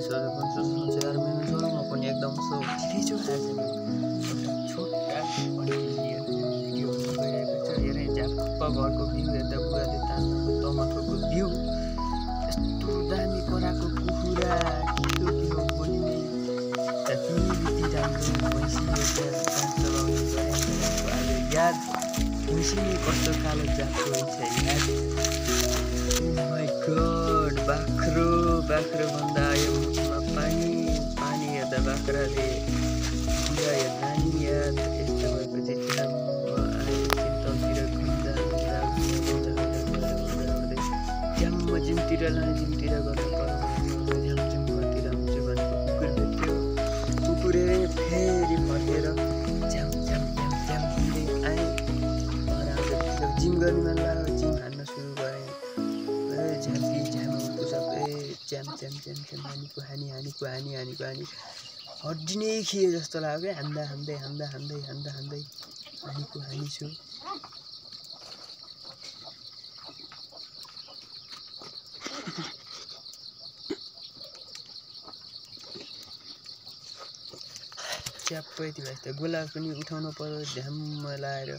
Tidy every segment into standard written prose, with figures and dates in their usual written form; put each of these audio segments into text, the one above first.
सोचे यार मैं सोलूँ पनि एकदम सो छिटो आज छोटा भिडियो गइरहेको छ। हेरेँ झ्याप्प घरको भ्यू हेर्दा बुवाले तान्नु टमाटरको भ्यू यस्तो दामी कराएको कुखुरा के हो बोल्ने त्यति राम्रो भैँसी काम चलाउने अहिले याद भैँसी कस्तो कालो जातको रहेछ याद। माई गड बाख्रो भन्दा आयो मुखमा पानी हेर्दा बाख्राले कुरा हेर्दा नि याद। यस्तो भएपछि झ्याम्म जिमतिर लाने जिमतिर गर्नु पर्यो झ्यामतिर हुन्छ भनेको कुकुर भेट्यो। कुकुरे फेरि फर्केर झ्याम दिँदै आएँ। जिम गर्ने मन लाग्यो जिम हान्न सुरु गरेँ। झ्याम पुसअप झ्याम हानी हड्डी नै खिए जस्तो लाग्यो क्या। हान्दै हानी छु। च्याप्पै थियो भाइ। त्यो गोला पनि उठाउनु पर्यो झ्याम्म लाएर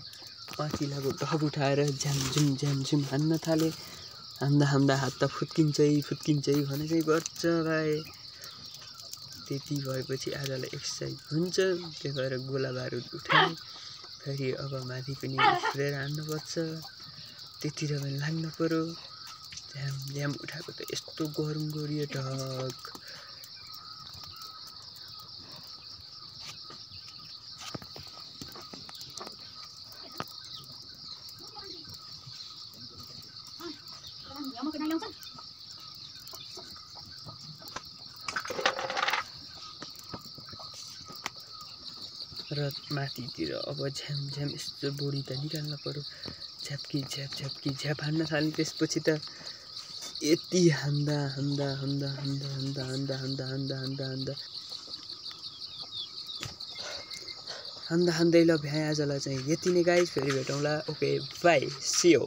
पाँचिलाको ढब उठाएर झ्याम हान्न थालेँ। हान्दा हात त फुत्किन्छै भने चाहिँ गर्छ भाइ। त्यति भएपछि आजलाई एक्सर्साइज हुन्छ। त्यही भएर गोला बारुद उठाएँ। फेरि अब माथि पनि उफ्रेर हान्नुपर्छ। त्यतिर पनि लाग्नु पर्यो। झ्याम उठाएको त यस्तो गरम गरियो ढक। र माथितिर अब झ्याम यस्तो बोडी त निकाल्नु पर्यो। झ्याप हान्न थाल्ने। त्यसपछि त यति हान्दा ल भ्याएँ आजलाई चाहिँ यति नै गाइस। फेरि भेटौँला। Okay bye see you.